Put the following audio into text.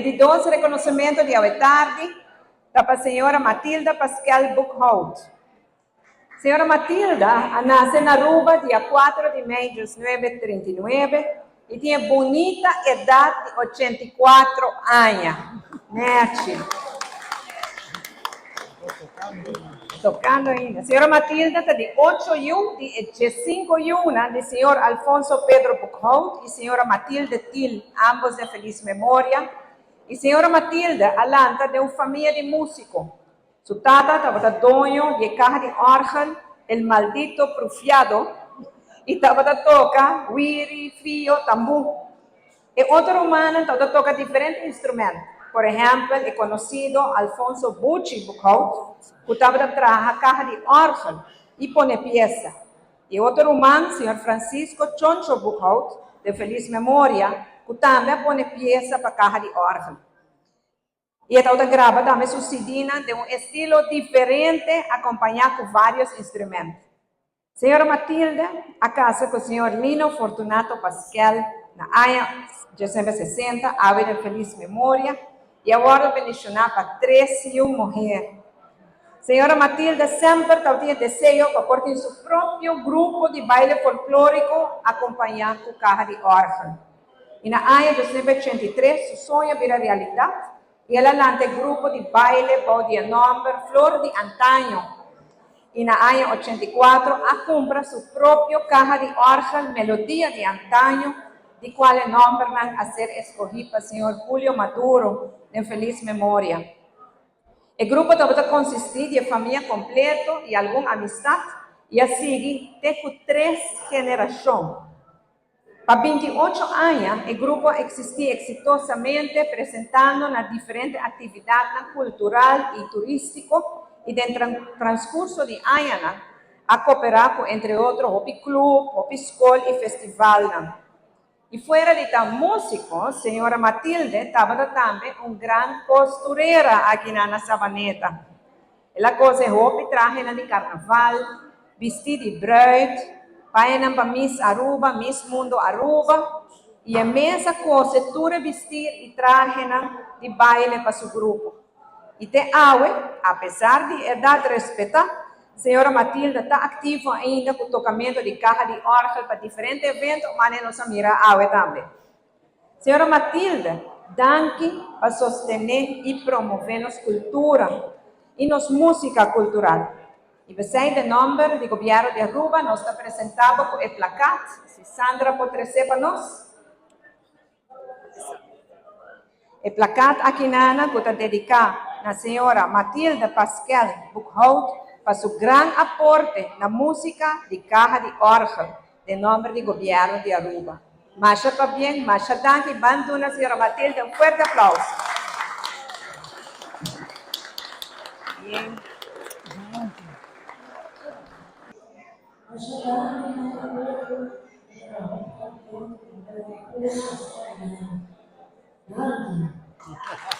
E di dos reconocimento di awe tardi ta pa señora Matilda Pasquel Boekhout. Señora Matilda a nace na Aruba dia cuatro di mei diesnuebe trinta i nuebe y tin e bunita edad di 84 aña. Nechi. Tocando ainda. Señora Matilda ta di ocho yu di e diescinco yunan di señor Alfonso Pedro Boekhout y señora Matilde Thiel, ambos den feliz memoria. Y señora Matilde a lanta den un famia di musico. Su tata tabata doño di e caha di orgel El Maldito Prufiado y tabata toca wiri, fio, tambú. E otro rumannan tabata toca diferente instrument, por ehempel e conocido Alfonso Buchi Boekhout cu tabata traha caha di orgel y pone pieza. E otro ruman, señor Francisco Choncho Boekhout, de feliz memoria, cu tambe a pone pieza pa caha di orgel. I e tabata graba tambe su CD-nan den un estilo diferente acompañá cu varios instrument. Señora Matilde a casa cu señor Lino Fortunato Pasquel na aña 1960, awe den feliz memoria, i a wordo bendicioná pa tres yiu muher. Señora Matilde semper tabatin e deseo pa por tin su propio grupo di baile folklorico acompañá cu caha di orgel. I na aña 1983 su soño a bira realidat i el a lanta e grupo di baile bou di e nòmber Flor di Antaño. I na aña 84 a kumpra su propio kaha di òrgel Melodia di Antaño, di kual e nòmbernan a ser eskohí pa señor Julio Maduro den felis memoria. E grupo tabata konsistí di e famia kompleto i algun amistat i a sigui te ku tres generashon. Pa 28 aña e grupo a eksistí eksitosamente presentando na diferente aktividatnan kultural i turístiko i den transkurso di añanan a koperá ku entre otro hopi klub, hopi skol i festivalnan. I fuera di ta músiko, señora Matilde tabata tambe un gran kosturera akinan na Sabaneta. El a kose hopi trahenan di karnaval, bistí di bruid, pañanan pa Miss Aruba, Miss Mundo Aruba, i e mes a kose tur e bistir i trahenan di baile pa su grupo. I te awe, apesar di e edat respetá, señora Matilda ta aktivo ainda ku tokamentu di kaha di òrgel pa diferente evento, manera nos a mira awe tambe. Señora Matilde, danki pa sostené i promové nos kultura i nos músika kultural. I p'esei den nòmber di Gobièrnu di Aruba nos ta presentá bo ku e plakat, si Sandra por tres'é pa nos. E plakat akinana ku ta dediká na señora Matilde Pasquel Boekhout pa su gran aporte na músika di kaha di òrgel. Den nomber di Gobierno di Aruba. Masha pabien, masha danki. Ban duna señora Matilde un fuerte aplauso. Bien. Masha danki na tur ku ta traha hopi contento ku mi ta den e curso esta mañana. Danki.